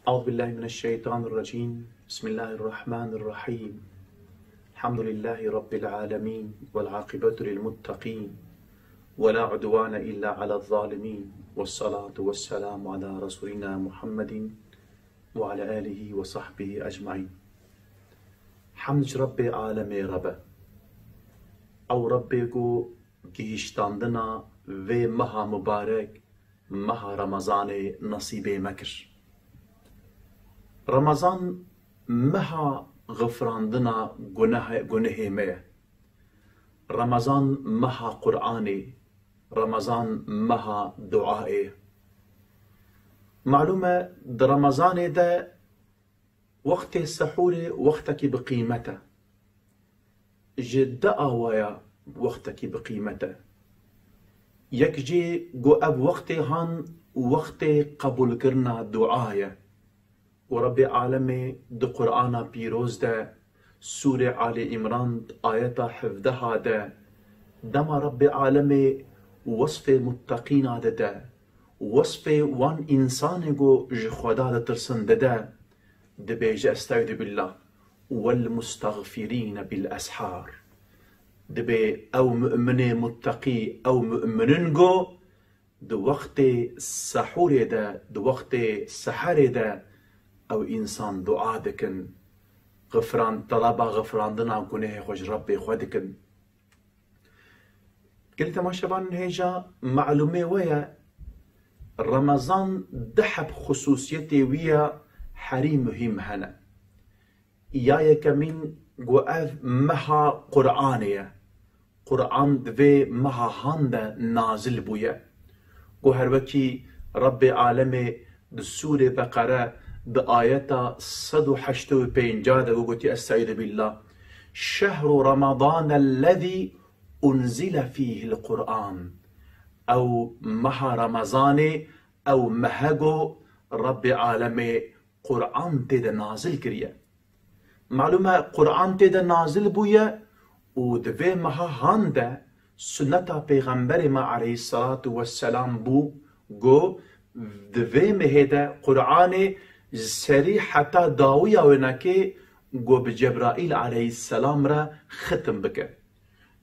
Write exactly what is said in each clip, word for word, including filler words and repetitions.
أعوذ بالله من الشيطان الرجيم. بسم الله الرحمن الرحيم. الحمد لله رب العالمين، والعاقبة للمتقين، ولا عدوان إلا على الظالمين، والصلاة والسلام على رسولنا محمد وعلى آله وصحبه أجمعين. Hemd ji Rebbê alemê re be. Ew Rebbê ku gihîştandina vê meha mubarek, meha Remezanê, nesîbê me kir. Remezan meha xifrandina gunehê, gunehê me ye. Remezan meha Qur'anê, Remezan meha duayê. Malûm e, di Remezanê de wextê sehûrê wextekî bi qîmet e. Ji du awaya wextekî bi qîmet e. Yek jî ku ev wextê han wextê qebûlkirina dua ye. Û Rebbê alemê di Qur'ana pîroz de, Sûrê Alî Îmran, ayeta hevdeha de, dema Rebbê alemê wesfê mutteqîna dide, wesfê wan însanê ku ji Xweda ditirsin dide, dibêje, Estaizu billah, "Welmustexfirîne bil eshar." Dibê ew mu'minê mutteqî, ew mu'minin ku di wextê sehûrê de, di wextê seherê de ew însan dua dikin, xifran, teleba xifrandina gunehê xwe ji Rebbê xwe dikin. Gelî temaşevan hêja malûmê we ye, Remezan du heb xusûsiyetê wî ya herî muhîm hene. Ya yekemîn ku ev meha Qur'anê ye. Qur'an di vê meha han de nazil bûye. Ku her wekî Rebbê alemê di Sûrê Beqere di ayeta sed û heştê û pênca de ku gotî, Estaizu billah, "Şehru Ramadan ellezî unzile fîhil Qur'an." Ew meha Remezanê, ew mehe ku Rebbê alemê Qur'an tê de nazil kiriye. Malûm e, Qur'an tê de nazil bûye û di vê meha han de sunneta Pêxemberê me aleyhisselatu vesselam bû, ku di vê mehê de Qur'anê ji serî heta dawiya wênekê ku bi Cebraîl aleyhisselam re xitim bike.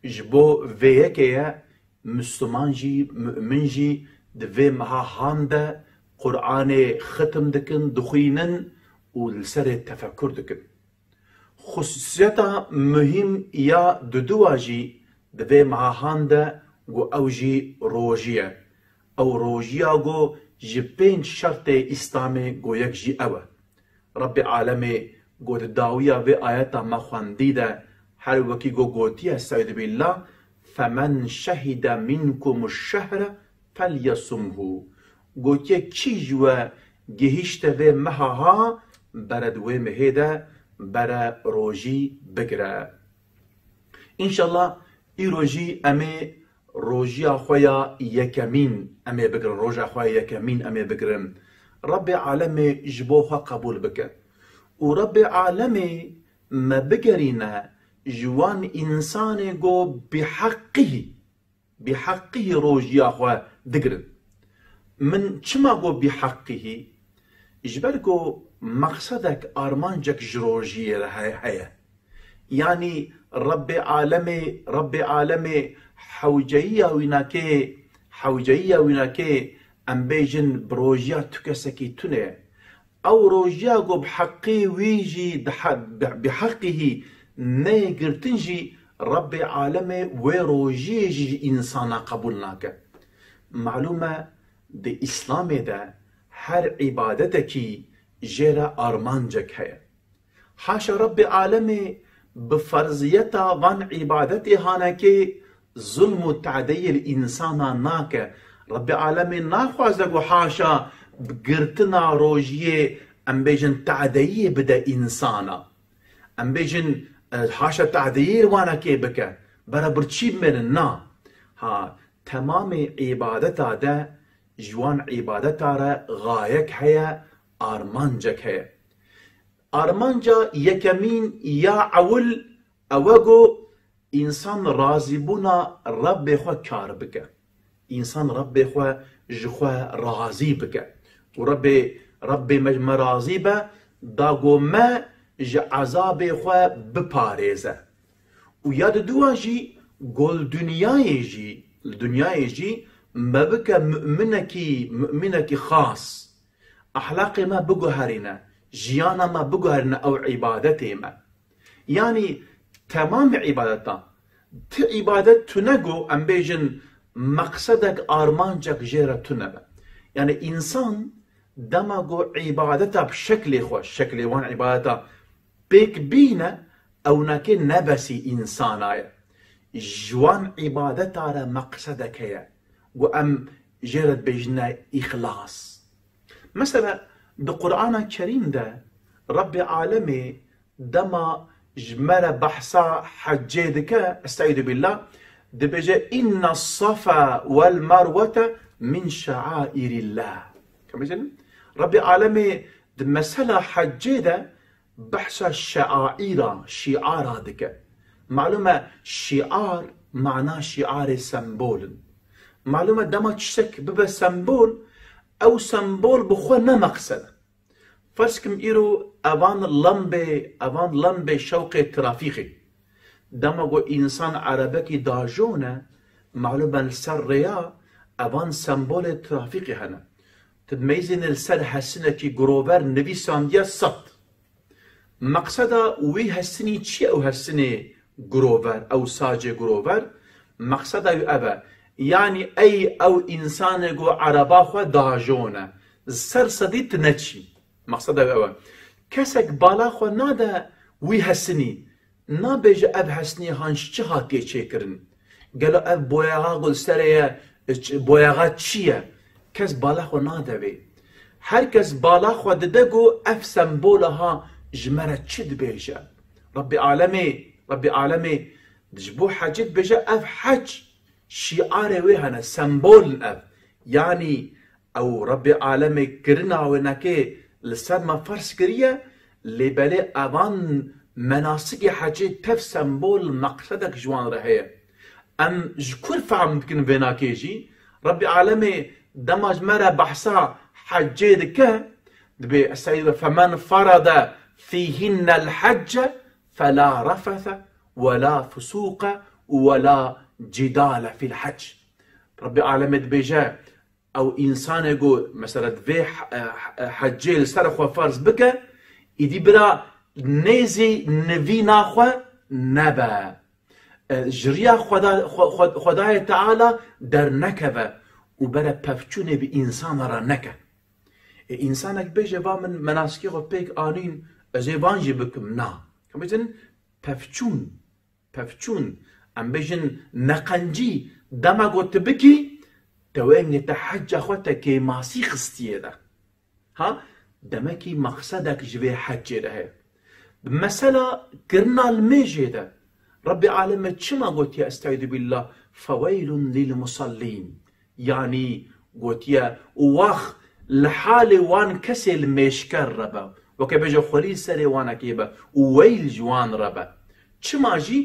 Ji bo vê yekê ye Misliman jî, mu'min jî di vê meha han de Qur'anê xitim dikin, dixwînin û li serê tefekur dikin. Xusûsiyeta muhîm ya duduwa jî di vê meha han de ku ew jî rojî ye. Ew rojiya ku ji pênc şertê Îslamê ku yek jî ew e. Rebbê alemê ku di dawiya vê ayeta me xwendî de her wekî ku gotiye, Estaizu billah, "Femen şehide minkumu şehre felyesumhu." Gotiye, kî ji we gihîşte vê meha ha, bere di wê mehê de bere rojî bigire. Înşallah îro jî em ê rojiya xwe ya yekemîn em ê bigirin, roja xwe ya yekemîn em ê bigirin. Rebbê alemê ji bo xwe qebûl bike. Û Rebbê alemê me bigerîne ji wan însanê ku bi heqî, bi heqî rojiya xwe digirin. Min çima got bi heqî? Ji ber ku mexsedek, armancek ji rojiyê re he-, heye. Yanî Rebbê alemê, Rebbê alemê hewceyiya wînakê, hewceyiya wînakê, em bêjin, bi rojiya tu kesekî tune ye. Ew rojiya ku bi heqê wî jî, di he-, bi, bi heqî hî neyê girtin jî, Rebbê alemê wê rojiyê jî ji însana qebûl nake. Malûm e, di Îslamê de her îbadetekî jê re armancek heye. Haşa Rebbê alemê bi ferziyeta van îbadetê hanekê zulm û tadeyê li însana nake. Rebbê alemê naxwaze ku haşa bi girtina rojiyê em bêjin tadeyiyê bide însana. Em bêjin, e, haşa tadeyê li wanekê bike. Bere birçî bimêrin, na. Ha, temamê îbadeta de ji wan îbadeta re gayek heye, armancek heye. Armanca yekemîn ya ewil ew e ku însan razîbûna Rebbê xwe kar bike. Însan Rebbê xwe ji xwe razî bike. Û Rebbê Rebbê me ji me razî be, da ku me ji ezabê xwe biparêze. Û ya diduwa jî, ku li dinyayê jî, li dinyayê jî me bike mu'minekî, mu'minekî xas. Ehlaqê me biguherîne, jiyana me biguherîne ew îbadetê me. Yanî temamê îbadeta, ti îbadet tune ku em bêjin meqsedek, armancek jê re tune be. Yanî însan dema ku îbadeta bi şeklê xwe, şeklê wan îbadeta pêk bîne, ewnekê nebesî însana ye. Ji wan îbadeta re meqsedek heye. Ku em jê re dibêjine îxlas. Mesela, di Qur'ana Kerîm de Rebbê Alemê dema ji me re behsa hecê dike, estaizu billah, dibêje, "Inna safa wel merwete min şaairillah." Dibêjin, Rebbê Alemê di mesela hecê de behsa şeaîra, şiara dike. Malûm e, şiar, mana şiarê sembol in. Malûm e, dema tiştek bibe sembol, ew sembol bi xwe ne meqsed e. Ferz kim îro evan lembê, evan lembê şewqê trafîkê. Dema ku însan erebekî dajone, malûm e, li ser rêya evan sembolê trafîkê hene. Tu dimeyzînê li ser hesinekî girover nivîsandiye sed. Meqseda wî hesinî çi ye, ew hesinê girover, ew sacê girover? Meqseda wî ev e. Yanî ey ew însanê ku ereba xwe dajone, ser sedî tu neçî. Meqseda wî ew e. Kesek bala xwe nade wî hesinî. Nabêje ev hesinî han ji çi hatiye çêkirin? Gelo ev boyaxa ku li serê ye, ç-, boyaxa çi ye? Kes bala xwe nade vê. Her kes bala xwe dide ku ev sembola ha ji me re çi dibêje? Rebbê Alemê, Rebbê Alemê ji bo hecê dibêje ev hec şiarê wê hene, sembol in ev. Yanî ew Rebbê Alemê kirina wênekê li ser me ferz kiriye, lê belê evan menasikê hecê tev sembol, meqsedek ji wan re heye. Em ji kur fehm dikin vênakê jî? Rebbê Alemê dema ji me re behsa hecê dike, dibê, estaizu, "Femen farada fîhinnel hecce felâ refese welâ fusûqe welâ cidâle fil hec." Rebbê Alemê dibêje, ew însanê ku, mesela, divê he-, he-, hecê li ser xwe ferz bike, îdî bira nêzî nivîna xwe nebe. E, ji riya Xweda-, Xwe-, Xwe-, Xwedayê Teala dernekeve û bere pevçûnê bi însana re neke. E, însanek bêje, va min menasikê xwe pêk anîn, ez ê van jî bikim. Na. Em bêjin pevçûn. Pevçûn, em bêjin neqencî, dema ku tu bikî, te wengê te hecca xwe te kêmasî xistiye de. Ha, demekî meqsedek ji vê heccê de heye. Mesela kirina li mêjê de, Rebbê Alemê çima gotiye, estaizu billah, "Feweylun lil musallîn"? Yanî gotiye, "Wax li halê wan kesê li mêjker re be." Weke bêje xwelî serê wanekê be û weyl ji wan re be. Çima jî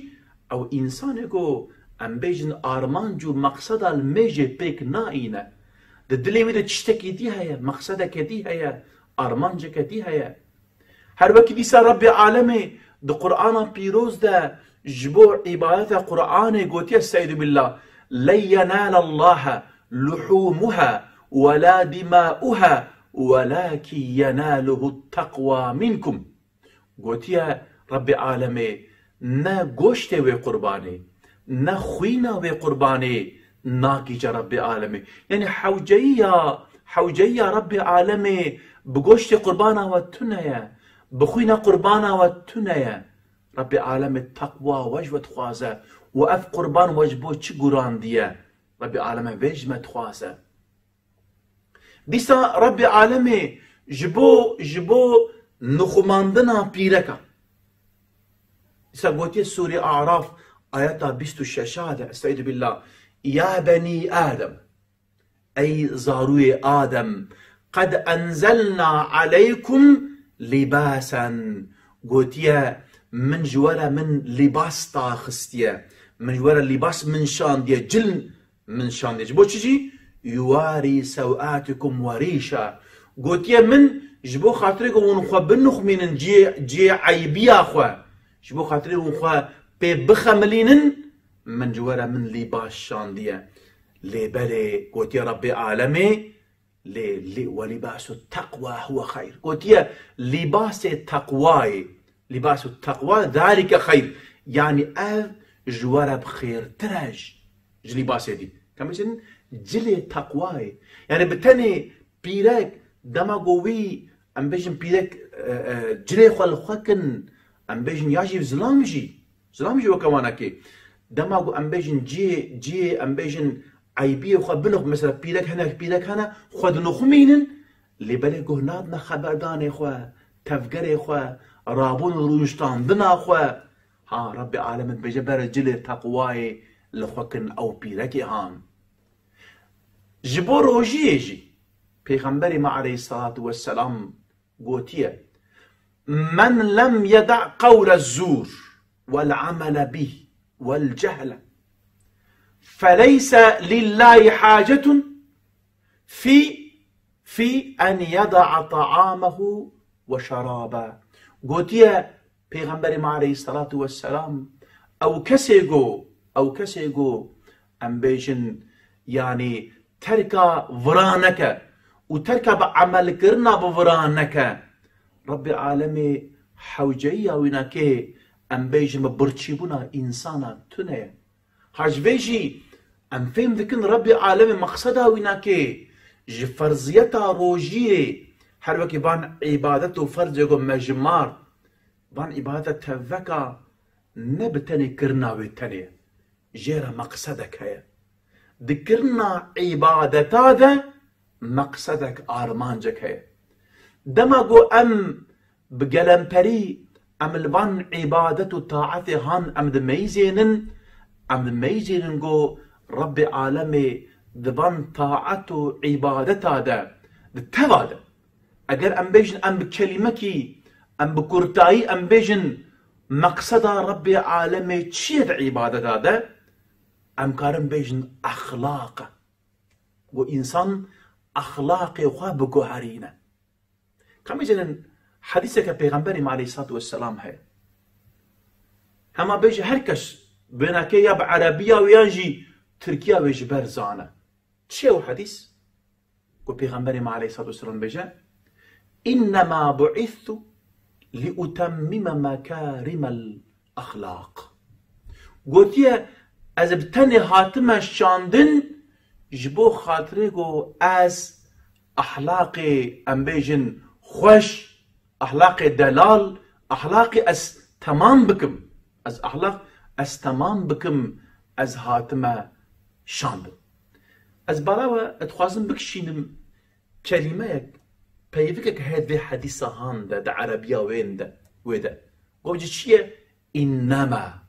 ew însanê ku em bêjin armanc û meqseda li mêjê pêk naîne. Di dilê wî de tiştekî dî heye, meqsedeke dî heye, armanceke dî heye. Her wekî dîsa Rebbê Alemê di Qur'ana Pîroz de ji bo îbadeta Qur'anê gotiye, Seydü Billah, "Len yenâlellahe luhûmuha welâ dimâuha welâkin yenâluhu teqwa minkum." Gotiye Rebbê Alemê, ne goştê wê qurbanê, ne xwîna wê qurbanê nagihîce Rebbê Alemê. Yanî hewceyiya, hewceyiya Rebbê Alemê bi goştê qurbana we tune ye, bi xwîna qurbana we tune ye. Rebbê Alemê teqwa we ji we dixwaze û ev qurban we ji bo çi gurandiye? Rebbê Alemê vê ji me dixwaze. Dîsa Rebbê Alemê ji bo, ji bo nixumandina pîreka. Dîsa gotiye Sûrê Araf, ayeta bîst û şeş de, Estaizu billah, "Ya benî Adem, ey zarûyê Adem, qed enzelna aleykum libasen." Gotiye, "Min ji we re min lîbas daxistiye. Min ji we re lîbas min şandiye, cil min şandiye." Ji bo çi jî? "Yuwarî sewatikum we rîşa." Gotiye, "Min Ji bo xatirê ku hûn xwe binixmînin cihê, cihê eybiya xwe, ji bo xatirê hûn xwe pê bixemilînin, min ji we re min lîbas şandiye. Lê belê gotiye Rebbê alemê, lê, lê, "Ve libasu teqwa huve xeyr." Gotiye, "Lîbasê teqwayê, libasu teqwa zalike xeyr." Yanî ev ji we re bi xêrtir e ji, ji lîbasê dî. Ka bêjin cilê teqwayê. Yanî bi tenê pîrek dema ku wî, em bêjin pîrek, e, e, cilê xwe li xwe kin, em bêjin ya jî zilam jî, zilam jî weke wanekê. Dema ku em bêjin cihê, cihê em bêjin eybiyê xwe binux, mesela pîrek hinek pîrek hene, xwe dinixumînin, lê belê guh nadine xeberdanê xwe, tevgerê xwe, rabûn û rûniştandina xwe. Ha, Rebbê alemê dibêje bere cilê teqwayê li xwe kin ew pîrekê han. Ji bo rojiyê jî Pêxemberê me aleyhisselatu vesselam gotiye, "Men lem yeda qewle zur vel amele bih vel cehle feleyse lillahi hacetun fi, fi en yeda ta'amehu ve şerabe." Gotiye Pêxemberê me aleyhisselatu vesselam, ew kesê go, ew kesê go, em bêjin, yanî terka vira neke û terka bi emelkirina bi vira neke, Rebbê alemê hewceyiya wî nake, em bêjin bi birçîbûna însana tune ye. Ha ji vê jî em fêm dikin Rebbê alemê meqseda wî nake ji ferziyeta rojiyê, her wekî van îbadet û ferzê ku me jimar, van îbadeta teveka ne bi tenê kirina wê tenê ye. Jê re meqsedek heye. Di kirina îbadeta de meqsedek, armancek heye. Dema ku em bi gelemperî em li van îbadet û taetê han em dimeyzênin, em dimeyzênin ku Rebbê alemê di van taet û îbadeta de, di teva de, eger em bêjin, em bi kelîmekî, em bi kurtayî em bêjin, meqseda Rebbê alemê çi ye di îbadeta de? Em karin bêjin exlaq e. Ku însan exlaqê xwe biguherîne. Ka bêjin, hedîseke Pêxemberê me aleyhisselatu vesselam heye. Hema bêje her kes wênekê ya bi erebiya wê yan jî tirkiya wê ji ber zane. Çi ye ew hedîs? Ku Pêxemberê me aleyhisselatu vesselam bêje, "Innema bu'ithtu li utemmime mekarimel exlaq." Gotiye, ez bi tenê hatime şandin ji bo xatirê ku ez exlaqê, em bêjin, xweş, exlaqê delal, exlaqê ez temam bikim. Ez exlaq, ez temam bikim, ez hatime şandin. Ez bala we dixwazim bikişînim kelîmeyek, peyvikek heye di vê hedîsa han de, di erebiya wên de, wê de. Got, çi ye? Înnema.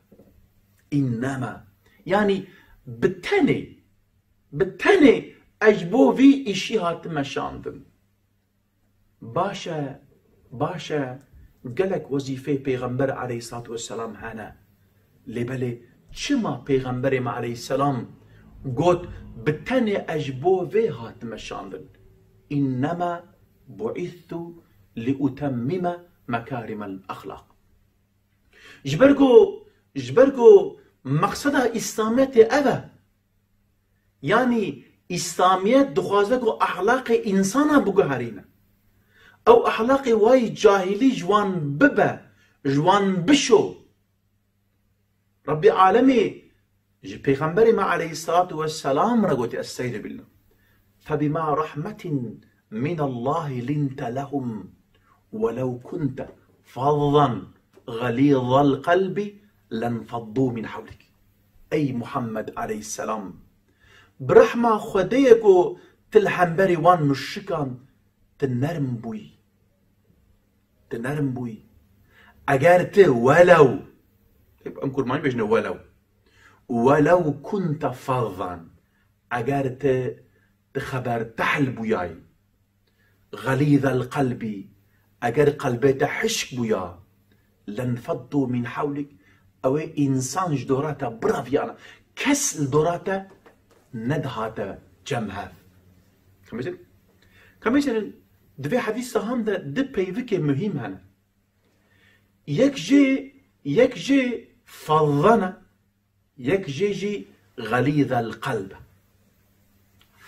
Înnema. Yanî bi tenê, bi tenê ez ji bo vî îşî hatime şandin. Baş e, baş e, gelek wezîfeyê Pêxember aleyhisselatu vesselam hene. Lê belê çima Pêxemberê me aleyhisselam got, "Bi tenê ez ji bo vê hatime şandin. İnnema bu'ithtu li utemmime mekarimel exlaq." Ji ber ku, ji ber ku meqseda Îslamiyetê ev e. Yanî Îslamiyet dixwaze ku exlaqê însana biguherîne. Ew exlaqê wayî cahilî ji wan bibe, ji wan bişo. Rebbê alemê ji Pêxemberê me aleyhisselatu vesselam re gotî, Estaizu billah. "Febima rahmetin minallahi linte lehum, welev kunte fazzan ğalizal qalbi lenfaddu min hawlik." Ey Muhammed aleyhisselam, bi rehma Xwedê ye ku tu li hemberî wan muşrikan tu nerm bûyî. Tu nerm bûyî. Eger tu welew, em kurmanî bêjine welew. Welew kunte fazzan. Eger tu, tu xebertehl bûyayî. Xelîzel qelbî. Eger qelbê te hişk bûya. Lenfeddu min hewlik. Ew ê însan ji dora te biraviyana. Kes li dora te nedihate cem hev. Ka bêjin, ka bêjin, Di vê hedîsa han de du peyvikê muhîm hene. Yek jê, yek jê fazzan e, yek jê jî xelîzel qelb.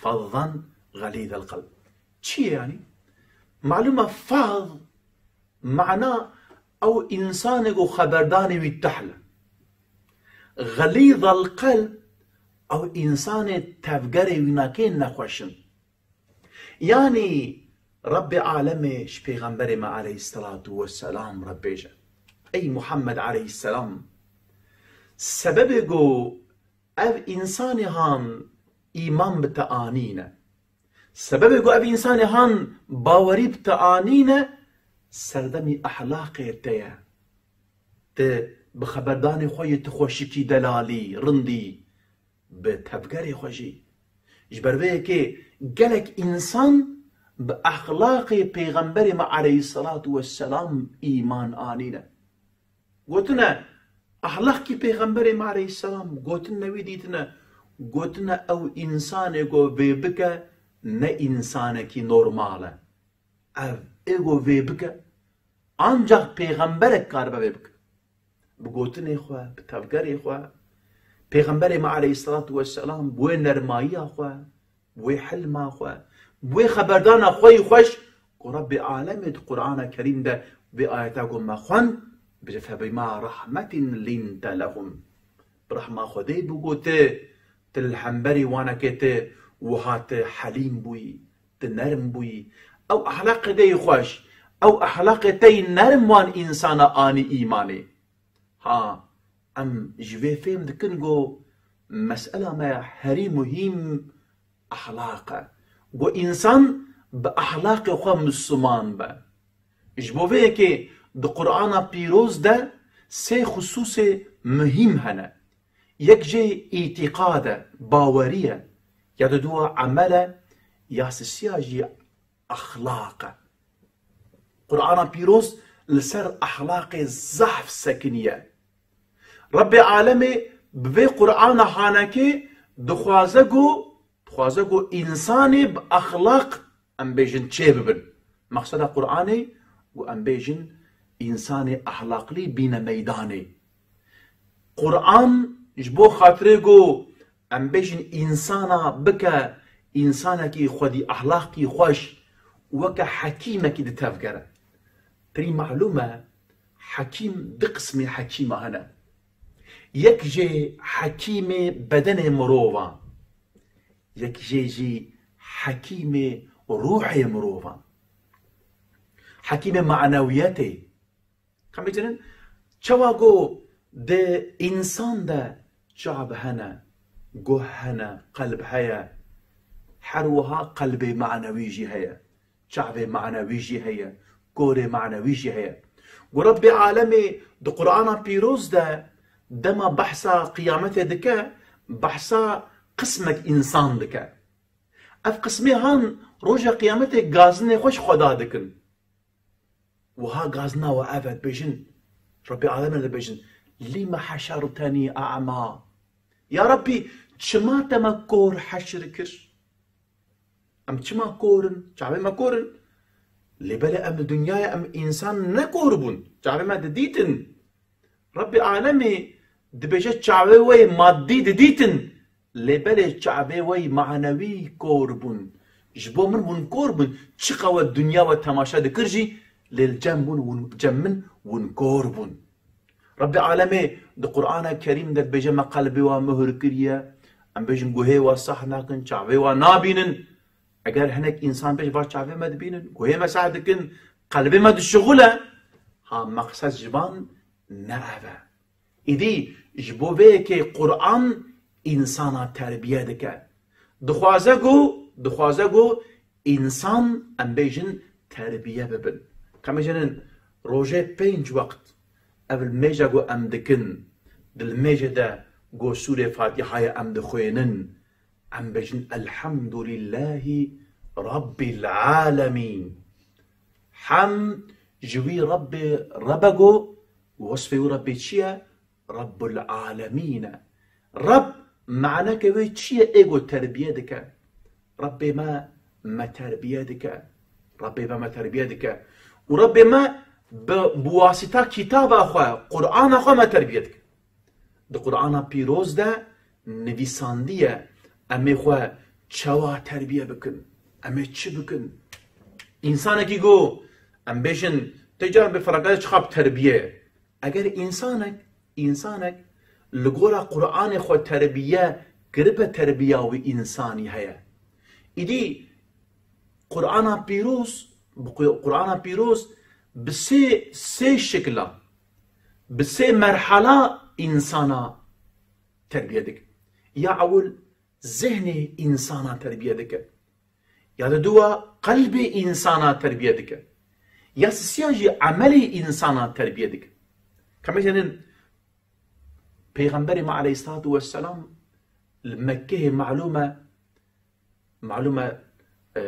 Fazzan xelîzel qelb. Çi ye yanî? Malûm e faz mana ew însanê ku xeberdanê wî tehl e. Xelîzel qelb ew însanê tevgerê wî nakê nexweş in. Yanî Rebbê alemê ji pêxemberê me aleyhisselatu vesselam re bêje, ey Muhammed aleyhisselam, sebebê ku ev însanê han îman bi te anîne, sebebê ku ev însanê han bawerî bi te anîne, serdemî ehlaqê te ye. Tu bi xeberdanê xwe yê tu xweşikî, delalî, rindî, bi tevgerê xwe jî. Ji ber vê yekê gelek însan bi exlaqê Pêxemberê me aleyhisselatu vesselam îman anîne. Gotine, exlaqkî Pêxemberê me aleyhisselam, gotine wî dîtine, gotine ew însanê ku vê bike ne însanekî normal e. Ev ê ku vê bike, ancax pêxemberek karibe vê bike. Bi gotinê xwe, bi tevgerê xwe, Pêxemberê me aleyhisselatu vesselam bi wê nermayiya xwe, bi wê hilma xwe, bi wê xeberdana xwe yî xweş ku Rebbê alemê di Qur'ana Kerîm de vê ayeta ku me xwend, bije, "Febima rahmetin linte lehum." Bi rehma Xwedê bû ku tu, tu li hemberî wanekê tu wiha tu helîm bûyî, tu nerm bûyî. Ew ehlaqê te yî xweş, ew ehlaqê te yî nerm wan însana anî îmanê. Ha, em ji vê fêm dikin ku mesela me herî muhîm ehlaq e. Ku însan bi ehlaqê xwe Misliman be. Ji bo vê yekê di Qur'ana Pîroz de sê xisûsê muhîm hene. Yek jê îtîqad e, bawerî ye, ya diduwa emel e, ya sisiya jî exlaq e. Qur'ana Pîroz li ser exlaqê zehf sekiniye. Rebbê alemê bi vê Qur'ana hanekê dixwaze ku, dixwaze ku însanê bi exlaq, em bêjin, çêbibin. Mexseda Qur'anê ku, em bêjin, însanê exlaqlî bîne meydanê. Qur'an ji bo xatirê ku, em bêjin, însana bike însanekî xwedî ehlaqî xweş, weke hekîmekî di tevgere. Pirî malûm e, hekîm, du qismê hekîma hene. Yek jê hekîmê bedenê mirova, yek jê jî hekîmê ruhê mirova. Hekîmê manewiyetê. Ka bêjin, çawa ku di însan de çav hene, guh hene, qelb heye, her wiha qelbê manewî jî heye, çavê manewî jî heye, korê manewî jî heye. Ku Rebbê alemê di Qur'ana Pîroz de dema behsa qiyametê dike, behsa qismek însan dike. Ev qismê han roja qiyametê gazinê xwe ji Xweda dikin. Wiha gazina we ev e, dibêjin, Rebbê alemê dibêjin, "Lîme heşertenî a'ma?" Ya Rebbî, çima te me kor heşir kir? Em çima kor in? Çavê me kor in. Lê belê em li dinyayê em însan ne kor bûn. Çavê me didîtin. Rebbê alemê dibêje, çavê we yê maddî didîtin, lê belê çavê we yê manewî kor bûn. Ji bo min hûn kor bûn. Çiqa we dinya we temaşe dikir jî, lê li cem bûn, hûn, cem min hûn kor bûn. Rebbê alemê di Qur'ana Kerîm de dibêje, me qelbê wa muhir kiriye. Em bêjin, guhê wa sah nakin, çavê wa nabînin. Eger hinek însan bêj, va çavê me dibînin, guhê me sah dikin, qelbê me dişixule. Ha, meqsed ji van ne ev e. Îdî ji bo vê yekê Qur'an însana terbiye dike. Dixwaze ku, dixwaze ku însan, em bêjin, terbiye bibin. Ka em bêjin rojê pênc wext, ev limêje ku em dikin, di limêje de ku sûrê Fatîhayê em dixwênin, em bêjin, "Elhamdulillahî Rabbil Alemîn." Hemd ji wî Rebbê re be ku, wesfê wî Rebbê çi ye? Rabbul Alemîn e. Reb maneke wê çi ye? Ê ku terbiye dike. Rebbê me, me terbiye dike. Rebbê me me terbiye dike. Û Rebbê me bi, bi wasîta kitaba xwe, Qur'ana xwe me terbiye dike. Di Qur'ana Pîroz de nivîsandiye, em ê xwe çawa terbiye bikin, em ê çi bikin. Însanekî ku, em bêjin, te caran bê ferqe çiqas terbiye ye. Eger însanek, însanek li gora Qur'anê xwe terbiye kiribe, terbiya wî însanî heye. Îdî Qur'ana Pîroz, bi Qu-, Qur'ana Pîroz bi sê, sê şikla, bi sê merhala însana terbiye dike. Ya ewil zihnê însana terbiye dike. Ya di dua qelbê însana terbiye dike. Ya sisiya jî emelê însana terbiye dike. Ka mêzênin Peyxemberê me aleyhissalatu vesselam li Mekkeyê malûm e, malûm e, e,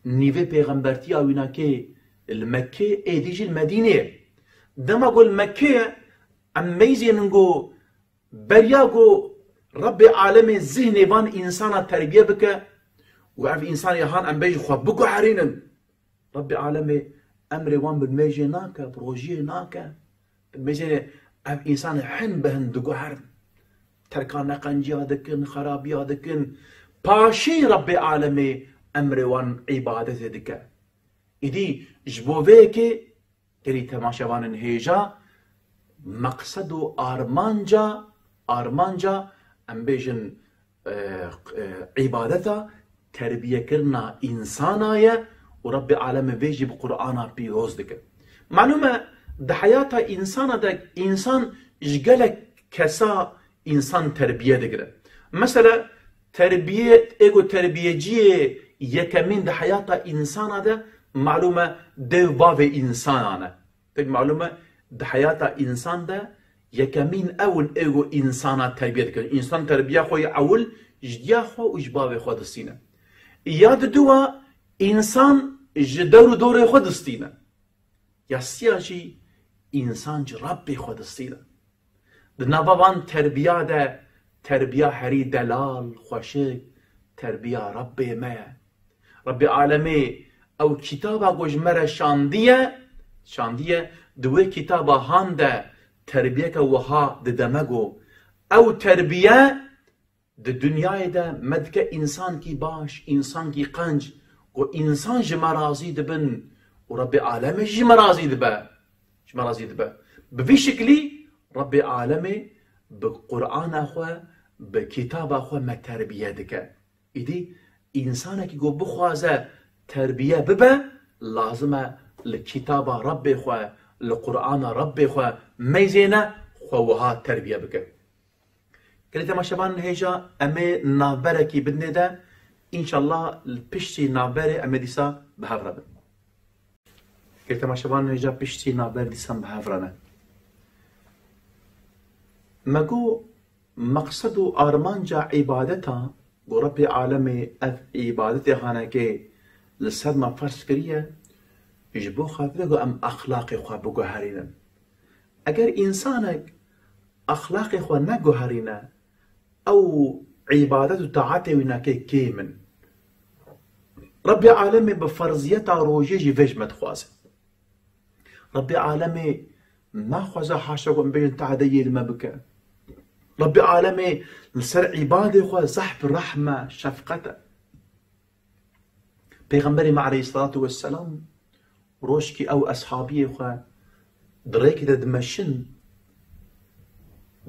nîvê pêxembertiya wî nakê li Mekkê, êdî jî li Medînê ye. Dema ku li Mekkê ye, em meyzênin ku beriya ku Rebbê alemê zihnê van însana terbiye bike û ev însanê han em bêjin xwe biguherînin. Rebbê alemê emrê wan bi mêjê nake, bi rojiyê nake. Bi mêjê ev însanê hin bi hin diguherin. Terka neqenciya dikin, xerabiya dikin. Paşî Rebbê alemê emrê wan îbadetê dike. Îdî ji bo vê yekê gelî temaşevanên hêja, meqsed û armanca, armanca, em bêjin, e, e, îbadeta terbiyekirina însana ye û Rebbê alemê vê jî bi Qur'ana pîroz dike. Malûm e, di heyata însana de însan ji gelek kesa însan terbiye digire. Mesela, terbiyê, ê ku terbiyeciyê yekemîn di heyata însana de, malûm e, dê û bavê însanan e. Pek malûm e, di heyata însan de yekemîn ew in ê ku însana terbiye dikin. Însan terbiya xwe yê ewil ji diya xwe û ji bavê xwe distîne. Ya diduwa, însan ji dewr û dorê xwe distîne. Ya siya jî, însan ji Rebbê xwe distîne. Di nava van terbiya de, terbiya herî delal, xweşik, terbiya Rebbê me ye. Rebbê alemê ew kitaba ku ji me re şandiye, şandiye, di wê kitaba han de terbiyeke wiha dide me ku ew terbiye di dinyayê de me dike însankî baş, însankî qenc, ku însan ji me razî dibin û Rebbê alemê jî ji me razî dibe. Ji me razî dibe. Bi vî şiklî Rebbê alemê bi Qur'ana xwe, bi kitaba xwe me terbiye dike. Îdî însanekî ku bixwaze terbiye bibe, lazim e li kitaba Rebbê xwe, li Qur'ana Rebbê xwe meyzêne xwe wiha terbiye bike. Gelê temaşevan hêja em ê navberekî bidinê de, înşallah li piştî navberê em ê dîsa bi hev re bin. Gelê temaşevan hêja piştî navber dîsan bi hev re ne. Me got, meqsed û armanca îbadeta, ku Rebbê alemê ev îbadetê hanekê li ser me ferz kiriye, ji bo xatirê ku em exlaqê xwe biguherînin. Eger însanek exlaqê xwe neguherîne, ew îbadet û taetê wî nake kêm in. Rebbê alemê bi ferziyeta rojê jî vê ji me dixwaze. Rebbê alemê naxwaze haşa ku em bêjin taetê yê li me bike. Rebbê alemê li ser îbadê xwe zehf rehm e, şefqet e. Pêxemberê me aleyhissalatu vesselam, rojkî ew eshabiyê xwe di rêkê de dimeşin,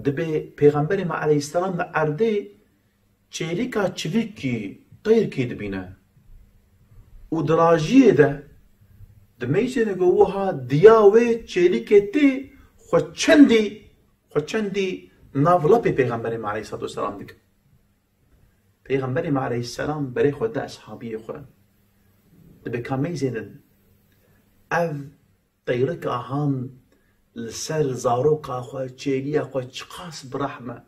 dibê Pêxemberê me aleyhisselam li erdê çêlîka çivîkî, teyrkî dibîne. Û di rajiyê de, di meyzêne ku wiha diya wê çêlîkê tê xwe çendî, xwe çendî nav lepê Pêxemberê me aleyhisselatu vesselam dike. Pêxemberê me aleyhisselam berê xwe da eshabiyê xwe. Dibe ka meyzênin. Ev teyrika han li ser zaroka xwe, çêliya xwe çiqas bi rehm e.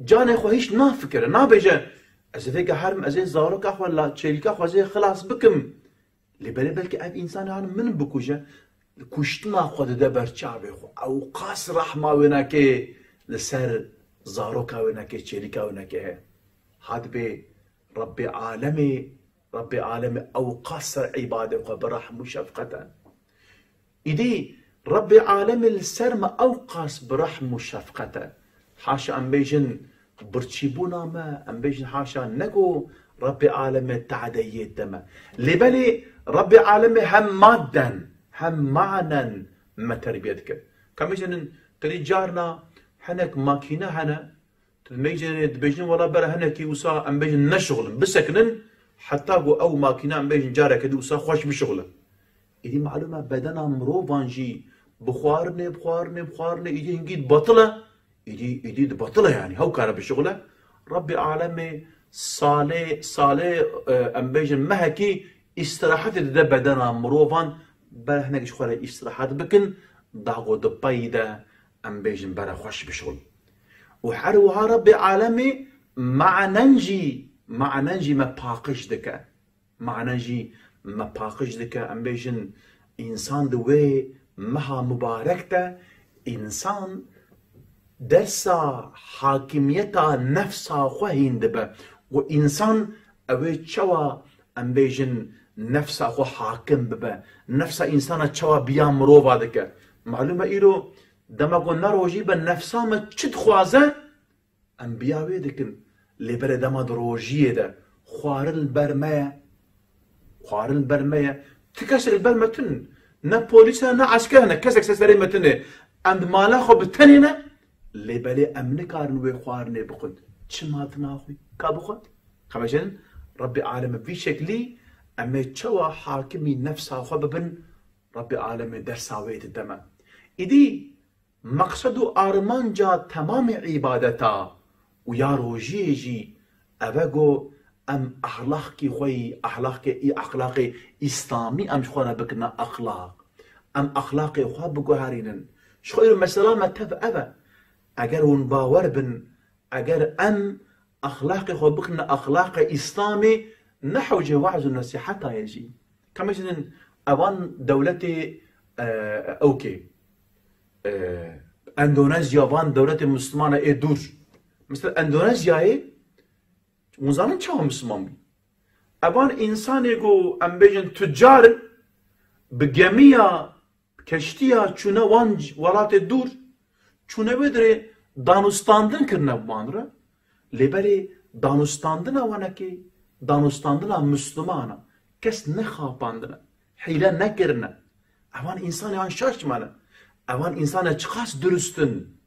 Canê xwe hîç nafikire, nabêje, ez ê vêga herim, ez ê zaroka xwe la çêlika xwe zê xilas bikim. Lê belê belkî ev însanê han min bikuje, kuştina xwe dide ber çavê xwe. Ew qas rehma wênakê li ser zaroka wênakê, çêlika wênakê heye. Hadibê Rebbê alemê Rebbê Alemê ewqas ser îbadê xwe bi rehm û şefqet e. Îdî Rebbê Alemê li ser me ewqas bi rehm û şefqet e. Haşa em bêjin birçîbûna me, em bêjin haşa ne ku Rebbê Alemê te'deyê dide me. Lê belê Rebbê Alemê hem madden, hem manen me terbiye dike. Ka em bêjin, qirî carna hinek makîne hene, Tu dibêjin, dibêjin, wela bere hinekî wisa em bêjin neşixulin, bisekinin, heta ku ew makîne em bêjin careke dî wisa xweş bişixule. Îdî malûm e bedena mirovan jî bi xwarinê, bi xwarinê, bi xwarinê, îdî hingî dibatile, îdî, îdî dibatile yanî, hew kare bişixule. Rebbê Alemê salê, salê, e, em bêjin mehekî îstirahetê dide bedena mirovan, ber hinek ji xwe re îstirahet bikin, da ku di pey de em bêjin bere xweş bişol. Û her wiha Rebbê Alemê manen jî, manen jî me paqij dike. Manen jî me paqij dike. Em bêjin, însan di wê meha mubarek de, însan dersa hakimiyeta nefsa xwe hîn dibe. Û însan ew ê çawa, em bêjin, nefsa xwe hakim bibe. Nefsa însana çawa biya mirova dike. Malûm e îro dema ku ne rojî be nefsa me çi dixwaze, em biya wê dikin. Lê berê dema di rojiyê de xwarin li ber me ye. Xwarin li ber me ye. Ti kesek li ber me tune. Ne polîs e, ne esker e, ne kesek ser serê me tune. Em di mala xwe bi tenê ne. Lê belê em nikarin wê xwarinê bixwin. Çima tu naxwî? Ka bixwe. Ka bêjin, Rebbê Alemê vî şeklî em ê çawa hakimî nefsa xwe bibin, Rebbê Alemê dersa wê dide me. Îdî meqsed û armanca temamê îbadeta û ya rojiyê jî ev e ku em exlaqkî xwe yî, exlaqê, î exlaqê îslamî em ji xwe re bikirine exlaq. Em exlaqê xwe biguherînin. Ji xwe îro mesela me tev ev e. Eger hûn bawer bin, eger em exlaqê xwe bikirine exlaqê îslamê, ne hewcê we'z û nesîheta ye jî. Ka em bêjin evan dewletê, e, ewkê, e, Endonezya, van dewletê Mislimana ê dûr. Mesela Endonezyayê, hûn zanin çawa Misliman bû? Evan însanê ku em bêjin tucar in, bi gemiya, keştiya çûne wan c-, welatê dûr, çûne wê dirê danûstandin kirine bi wan re. Lê berê danûstandina wanekê, danûstandina Misliman e. Kes nexapandine, hîle nekirine. Evan însanê han şaş mane. Evan însanê çiqas durust in.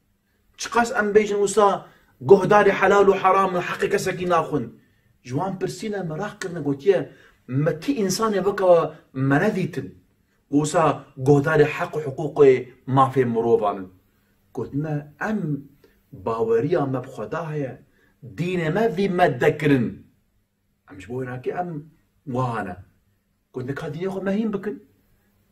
Çiqas em bêjin wisa guhdarê helal û heram in, heqê kesekî naxwin. Ji wan pirsîne, meraq kirine, gotiye, me kî însanê weke we me nedîtin. Wisa guhdarê heq û hiqûqê mafê mirovan in. Gotine, em baweriya me bi Xweda heye, dînê me vî me dekirin. Em ji bo wê nakê em wiha ne. Gotine, ka dînê xwe me hîn bikin.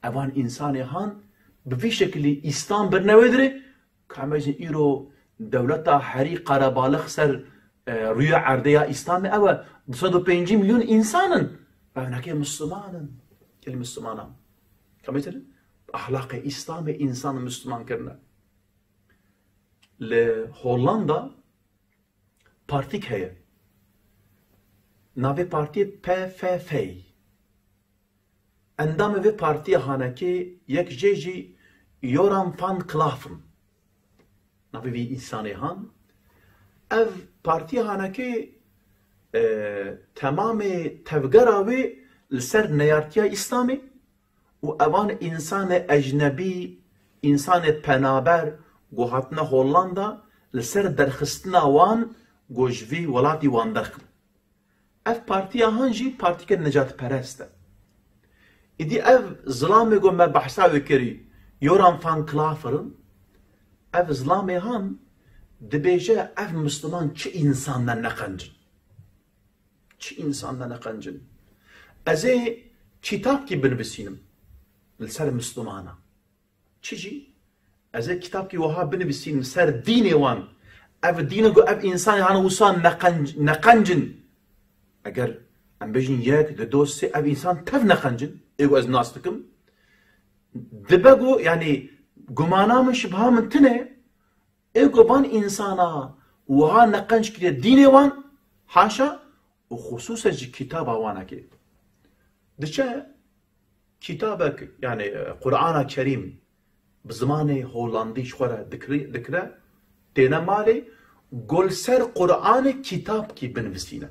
Evan însanê han bi vî şekilî Îslam birine wê dirê, ka em bêjin îro dewleta herî qerebalix ser, e, rûyê erdê ya Îslamê ew e. Du sed û pêncî milyon însan in. Ev nakê Misliman in. Gelî Mislimana. Ka em bêjin, exlaqê Îslamê însan Misliman kirine. Li Hollanda partîk heye. Navê partiyê P F F ye. Endamê vê partiyê hanekê yek jê jî Joran van Klaffen. Navê vî însanê han. Ev partiya hanekê, e, temamê tevgera wê li ser neyartiya Îslamê û evan însanê ecnebî, însanê penaber ku hatine Hollanda li ser derxistina wan ku ji vî welatî wan derxin. Ev partiya han jî partîke necatperest e. Îdî ev zilamê ku me behsa wê kirî, Joran van Klafferen, ev zilamê han dibêje ev Misliman çi însan ne neqencin. Çi însan ne neqencin. Ez ê kitapkî binivîsînim li ser Mislimana. Çi jî? Ez ê kitapkî wiha binivîsînim ser dînê wan. Ev dîn e ku ev însanê hane wisa neqenc-, neqencin. Eger em bêjin yek, di do, sê, ev însan tev neqencin. Ê ku ez nas dikim. Dibe ku, yanî, gumana min, şibha min tune, ê ku van însana wiha neqenc kiriye dînê wan, haşa, û xisûsen jî kitaba wanekê. Diçe kitabek, yani, e, Qur'ana Kerîm bi zimanê Holandî ji xwe re dikri-, dikire, têne malê, go li ser Qur'anê kitabkî binivîsîne.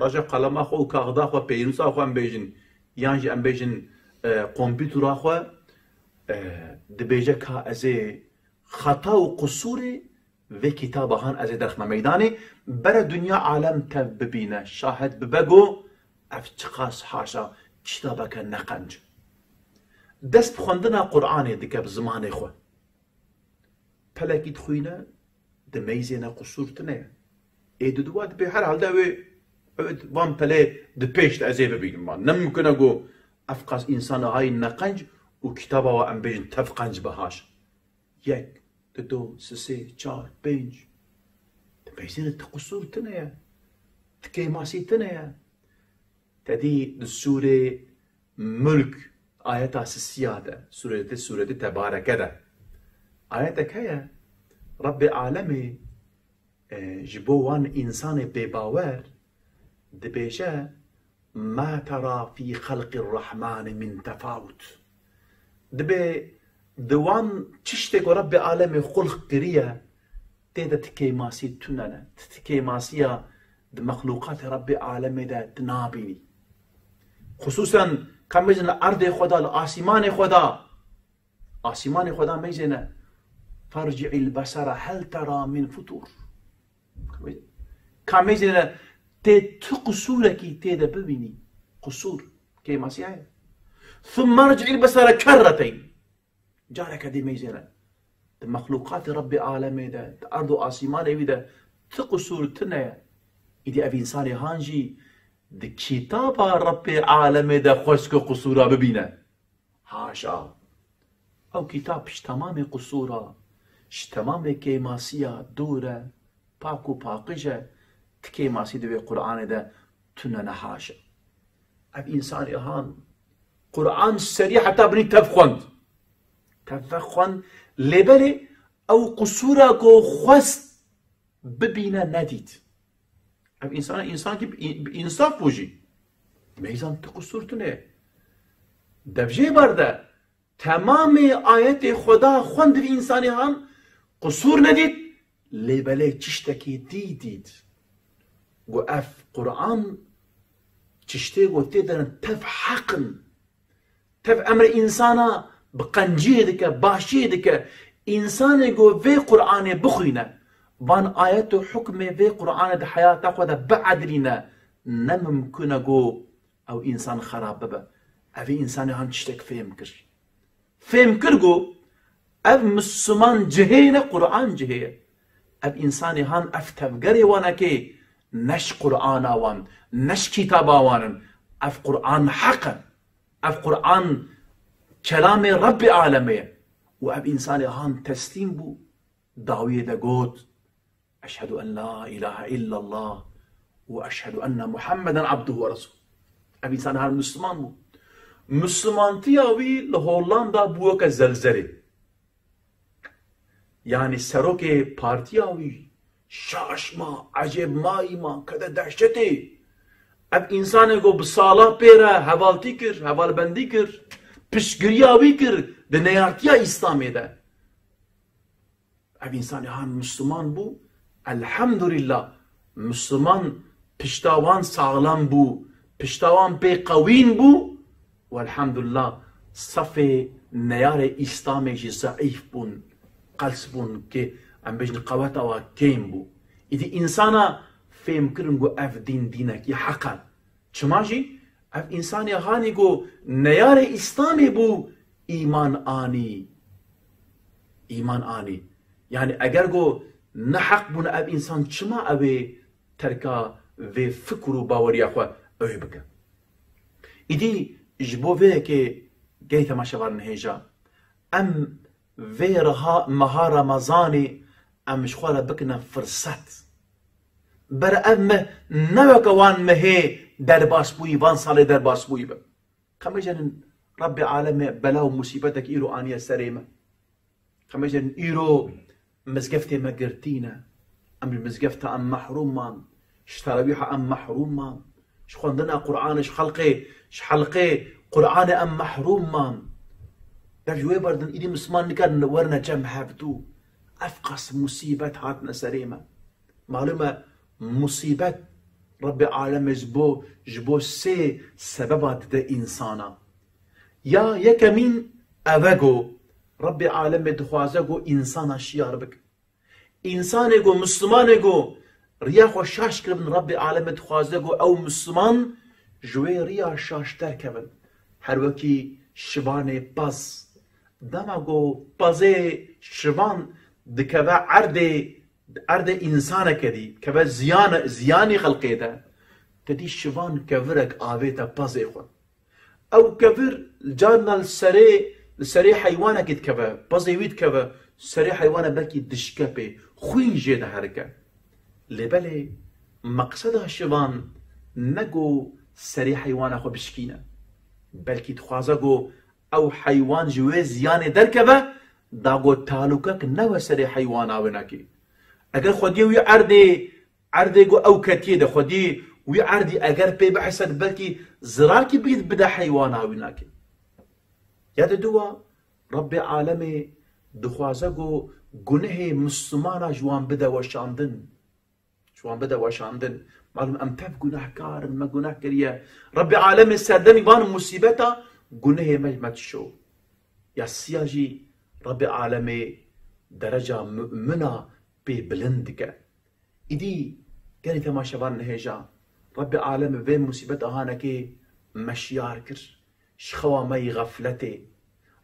Raja qelema xwe û kaxida xwe, pênûsa xwe em bêjin, yan jî em bêjin, e, kompîtura xwe, e, dibêje ka ez ê xeta û qisûrê vê kitaba han ez ê derxime meydanê, bere dinya alem tev bibîne, şahed bibe go ev çiqas haşa kitabeke neqenc. Dest bi xwendina Qur'anê dike bi zimanê xwe. Pelekî dixwîne, dimeyzêne, qisûr tune ye. Ê diduwa dibê herhalde ew ê, ew ê van pelê di pêş de ez ê bibînim. Ma ne mimkun e go ev qas însana hayî neqenc û kitaba wa em bêjin tev qenc be haşa. Yek, dido, sisê, çar, pênc. Dimeyzêne ti qisûr tune ye. Ti kêmasî tune ye. Te dî di sûrê Mulk ayeta sisiya de, sûreti, sûreti Tebareke de ayetek heye, Rebbê alemê, e, ji bo wan însanê bêbawer dibêje, "Ma tera fî xelqî rrahmani min tefawut." Dibê di wan tiştê ku Rebbê alemê xulq kiriye, tê de ti kêmasî tune ne. Ti, ti kêmasiya di mexlûqatê Rebbê alemê de ti nabînî. Xusûsen ka meyzêne erdê xwe da, li asîmanê xwe da, asîmanê xwe da meyzêne, "Ferci'il besere hel tera min futur." Ka meyzêne tê tu qisûrekî tê de bibînî. Qisûr, kêmasiya ye. "Thumme rci'il besere kerreteyn." Careke dî meyzêne. Di mexlûqatê Rebbê alemê de, di erd û asîmanê wî de ti qisûr tune ye. Îdî ev însanê han jî di kitaba Rebbê alemê de xweş ku qisûra bibîne. Haşa! Ew kitab ji temamê qisûra, ji temamê kêmasiya dûr e, pak û paqij e, ti kêmasî di wê Qur'anê de tune ne, haşa. Ev însanê han Qur'an serî heta binî tev xwend. Tev ve xwend, lê belê ew qisûra ku xwest bibîne nedît. Ev însana, însankî bi î-, bi însaf bû jî. Meyzan ti qisûr tune. Dev jê berde. Temamê ayetê Xweda xwend vî însanê han qisûr nedît, lê belê tiştekî dî dît. Got, ev Qur'an tiştê ku tê de ne tev heq in. Tev emrê însana bi qenciyê dike, başiyê dike. Însanê ku vê Qur'anê bixwîne, van ayet û hukmê vê Qur'anê di heyata xwe de biedilîne, ne mimkun e ku ew însan xerab bibe. Ev ê însanê han tiştek fêm kir. Fêm kir ku ev Misliman cihê ne, Qur'an cihê ye. Ev însanê han ev tevgerê wan e kê ne ji Qur'ana wan, ne ji kitaba wan in. Ev Qur'an heq e. Ev Qur'an kelamê Rebbê alemê ye. Û ev însanê han teslîm bû, dawiyê de got, "Eşhedü en la ilahe illallah ve eşhedü enne Muhammeden abduhu ve resulüh." Ev însan her Misliman bû. Mislimantiya wî li Hollanda bû weke zelzelê. Yani serokê partiya wî şaş ma, ecêb mayî ma, kete dehşetê. Ev însanê ku bi sala pê re hevaltî kir, hevalbendî kir, piştgiriya wî kir di neyartiya Îslamê de. Ev însanê han Misliman bû, elhamdulillah, Misliman pişta wan saxlem bû, pişta wan pê qewîn bû, û elhamdulillah, sefê neyarê Îslamê jî zeîf bûn, qels bûn, kê em bêjin qeweta wa kêm bû. Îdî însana fêm kirin ku ev dîn dînekî heq e. Çima jî ev însanê hanî ku neyarê Îslamê bû, îman anî. Îman anî. Yani eger ku ne heq bûn ev însan, çima ew ê terka vê fikr û baweriya xwe ew ê bike? Îdî ji bo vê yekê gey temaşevarin hêja, em vê reha meha Remezanê em ji xwe re bikine firset. Ber ev meh ne weke wan mehê derbas bûyî, van salê derbas bûyî be. Ka mejênin Rebbê alemê bela û musîbetek îro aniye serê me. Ka mejênin îro mizgeftê me girtî ne. Em ji mizgefta em mehrûm man. Ji terawîha em mehrûm man. Ji xwendina Qur'anê, ji xelqê, ji helqê Qur'anê em mehrûm man. Dev ji wê berdin, îdî misliman nikarin werine cem hevdû. Ev qas musîbet hatine serê me. Malûm e, musîbet Rebbê Alemê ji bo, ji bo sê sebeba dide însana. Ya yekemîn ev e ku Rebbê Alemê dixwaze ku însana şiyar bike. Însanê ku, mislimanê ku riya xwe şaş kiribin, Rebbê Alemê dixwaze ku ew misliman ji wê riya şaş derkevin. Her wekî şivanê pez. Dema ku pezê şivan dikeve erdê, erdê însaneke dî, dikeve ziyan, ziyanî xelqê de, te dî şivan kevirek avête pezê xwe. Ew kevir carna li serê, li serê heywanekê dikeve, pezê wî dikeve, serê heywana belkî dişke pê, xwîn jê diherike. Lê belê meqseda şivan ne ku serê heywana xwe bişkîne. Belkî dixwaze ku ew heywan ji wê ziyanê derkeve, da ku talûkek newe serê heywana winekê. Eger xwediyê wî erdê, erdê ku ew ketiye de xwedî wî erdî eger pê bihesed, belkî zirarkî bî bide heywana wî nake. Ya di dua, Rebbê Alemê dixwaze ku gunehê Mislimana ji wan bide weşandin. Ji wan bide weşandin. Malum em tev gunehkar in, me guneh kiriye. Rebbê Alemê serdemî van musîbeta gunehê me, me dişo. Ya siya jî Rebbê Alemê dereca mumina pê bilind dike. Îdî gelî temaşevan nihêja, Rebbê Alemê vê musîbeta hanekê me şiyar kir. Ji xewa me yî xefletê.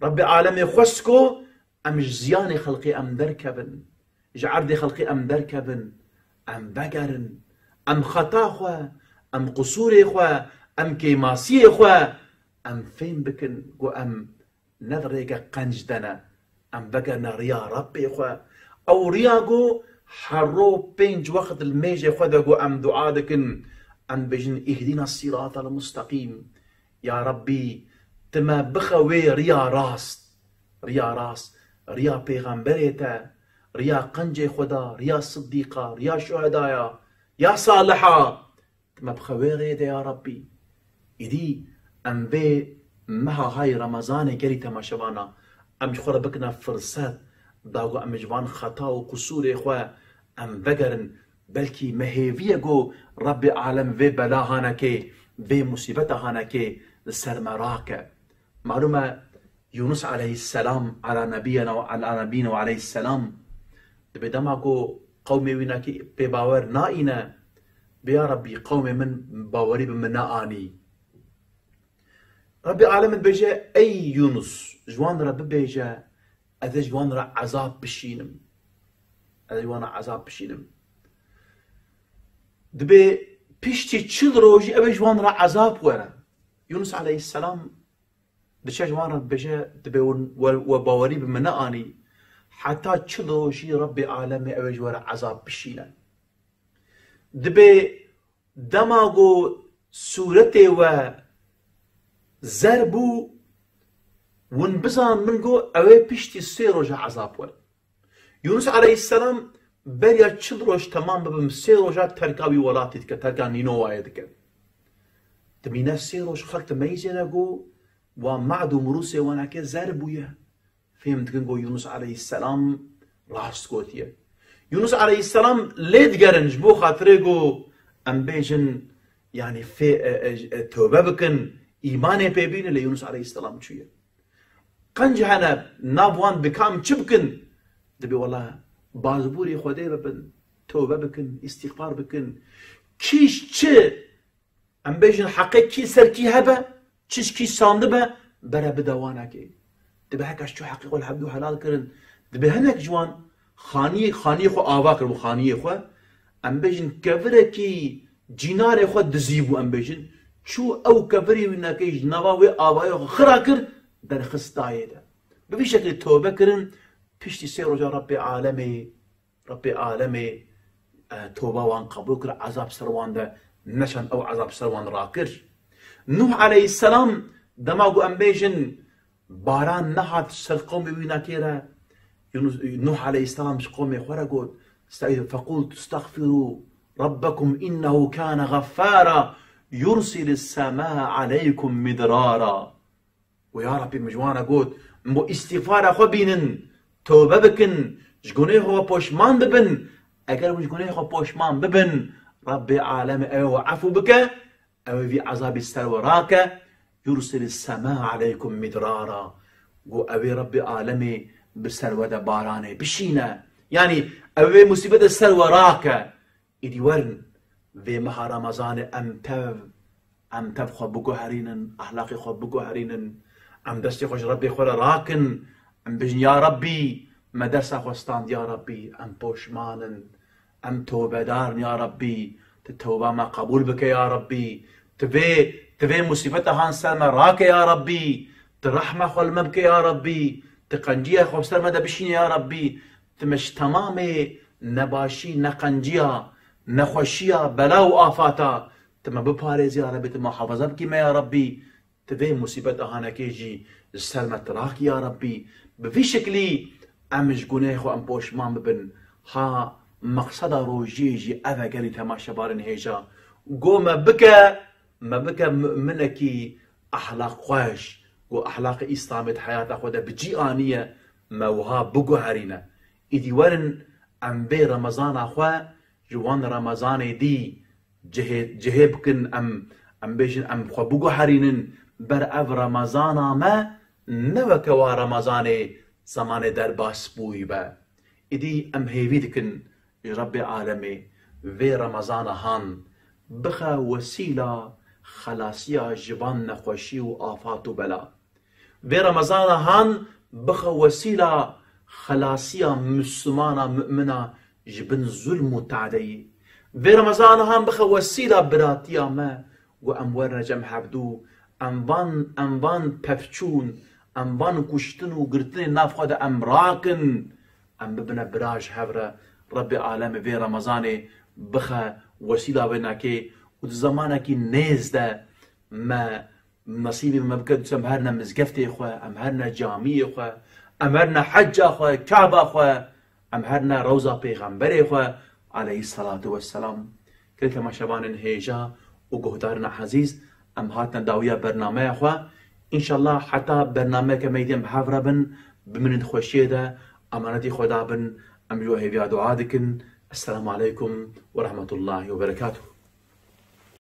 Rebbê Alemê xwest ku em ji ziyanê xelqê em derkevin. Ji erdê xelqê em derkevin. Em vegerin. Em xeta xwe, em qusûrê xwe, em kêmasiyê xwe, em fêm bikin ku em ne di rêke qenc de ne. Em vegerine riya Rebbê xwe. Ew riya ku her ro pênc wext li mêjê xwe de ku em dua dikin, em bêjin, "Îhdîna sîratal mustaqîm." Ya Rebbî, tu me bixe wê riya rast. Riya rast, riya pêxemberê te, riya qencê Xweda, riya sidîqa, riya şuhedaya, ya saliha. Tu me bixe wê rê de ya Rebbî. Îdî em vê meha hay Remezanê gelî temaşevana, em ji xwe re bikine firset, da ku em ji van xeta û qusûrê xwe em vegerin, belkî me hêviye ku Rebbê alem vê bela hanekê, vê musîbeta hanekê li ser me rake. Malûm e, Yunus aleyhisselam, ala nebiyena ve ala nebiyina ve aleyhisselam, dibê dema ku qewmê wî nakî pê bawer naîne, bê ya Rebbî, qewmê min bawerî bi min neanî. Rebbî alem dibêje, ey Yunus, ji wan re bibêje, ez ê ji wan re ezab bişînim. Ez ê ji wan re ezab bişînim. Dibê piştî çil rojî ew ê ji wan re ezab were. Yunus aleyhisselam diçe ji wan re dibêje, dibê we, we, we bawerî bi min neanî, heta çil rojî Rebbê alemê ew ê ji we re ezab bişîne. Dibê dema ku sûretê we zer bû, hûn bizan min got, ew ê piştî sê roja ezab werin. Yunus aleyhisselam beriya çil roj temam bibin, sê roja terka wî welatî dike, terka Nînowayê dike. Dimîne sê roj xelk dimeyzêne ku wa mad û mirûsê wenekê zer bûye. Fêm dikin ku Yunus aleyhisselam rast gotiye. Yunus aleyhisselam lê digerin ji bo xatirê ku em bêjin, yanî fê, e, e, e, tewbe bikin, îmanê pê bînin, lê Yunus aleyhisselam çûye. Qenc hene, nav wan bi kam çi bikin? Dibê wela bazbûrê Xwedê bibin, tewbe bikin, îstîxfar bikin. Kî ji çi, em bêjin heqê kî ser kî hebe, çi ji kî sandibe, bere bide wanekê. Dibê heka ji çû heqê xwe li hevdû helal kirin. Dibê hinek ji wan xaniyê, xaniyê xwe ava kiribû, xaniyê xwe. Em bêjin kevirekî cînarê xwe dizî bû, em bêjin. Çû ew kevirê wî nekê ji nava wê avayê xwe xira kir, derxist dayê de. Bi vî şekilî tewbe kirin, piştî sê roja Rebbê alemê, Rebbê alemê, e, tewba wan qebûl kir, ezab ser wan de neşand, ew ezab ser wan rakir. Nuh aleyhisselam, dema ku em bêjin, baran nehat ser qewmê wî nekê re. Yunus, Nuh aleyhisselam ji qewmê xwe re got, "Estaizu, fequltu estexfiru rabbekum innehu kâne geffara." يرسل السماء عليكم مدرارا. Û ya Rabbî, min ji wan re got, min bo îstîxfara xwe bînin, tewbe bikin, ji gunehê xwe poşman bibin. Eger hûn ji gunehê xwe poşman bibin, Rabbê alemê ew ê we efû bike, ew ê vî ezabî ser we rake, يرسل السماء عليكم مدرارا. Got, ew ê Rabbê alemê bi ser we de baranê bişîne. Yanî ew ê vê musîbetê ser we rake. Îdî werin, vê meha Remezanê em tev, em tev xwe biguherînin, ehlaqê xwe biguherînin, em destê xwe ji Rebbê xwe re rakin, em bijin, ya Rebbî, me dersa xwe stand, ya Rebbî, em poşman in, em tewbedar in, ya Rebbî, tu tewba me qebûl bike, ya Rebbî, tu vê, tu vê musîbeta han ser me rake, ya Rebbî, tu rehma xwe li me bike, ya Rebbî, tu qenciya xwe ser me de bişîne, ya Rebbî, tu me ji temamê nebaşî, neqenciya, nexweşiya, bela û afata, tu me biparêzî ya Rebbî, tu muhafaza bikî me ya Rebbî, tu vê musîbeta hanekê jî ji ser me tirak ya Rebbî. Bi vî şeklî em ji gunehê xwe em poşman bibin. Ha, meqseda rojiyê jî ev e gelî temaşevanên hêja. Go me bike, me bike mu'minekî ehlaq xweş, ku ehlaqê Îslamê di heyata xwe de bi cî aniye, me wiha biguherîne. Îdî werin em vê Remezana xwe ji wan Remezanê dî cihê, cihê bikin, em, em bêjin, em xwe biguherînin ber ev Remezana me, ne weke wa Remezanê zemanê derbas bûyî be. Îdî em hêvî dikin ji Rebbê alemê vê Remezana han bixe wesîla xelasiya ji van nexweşî û afat û bela. Vê Remezana han bixe wesîla xelasiya Mislimana, mumina ji bin zulm û tadeyî. Vê Remezana han bixe wesîla biratiya me, ku em werine cem hevdû, em van, em van pevçûn, em van kuştin û girtinên nav xwe de em rakin, em bibine bira ji hev re. Rebbê alemê vê Remezanê bixe wesîla vê nakê û di zemanekî nêz de me Nesîbê me bike, em herine mizgeftê xwe, em herine camiyê xwe, em herine hecca xwe, Kaba xwe, em herine rewza pêxemberê xwe, aleyhisselatu vesselam. Gelek temaşevanên hêja û guhdarên ezîz, em hatine dawiya bernameya xwe. Înşallah heta bernameyeke me dî em hev re bin, bimînin di xweşiyê de, emanetî Xweda bin, em ji we hêviya dua dikin. Esselamu aleykum ve rahmetullahi ve berekatuhu.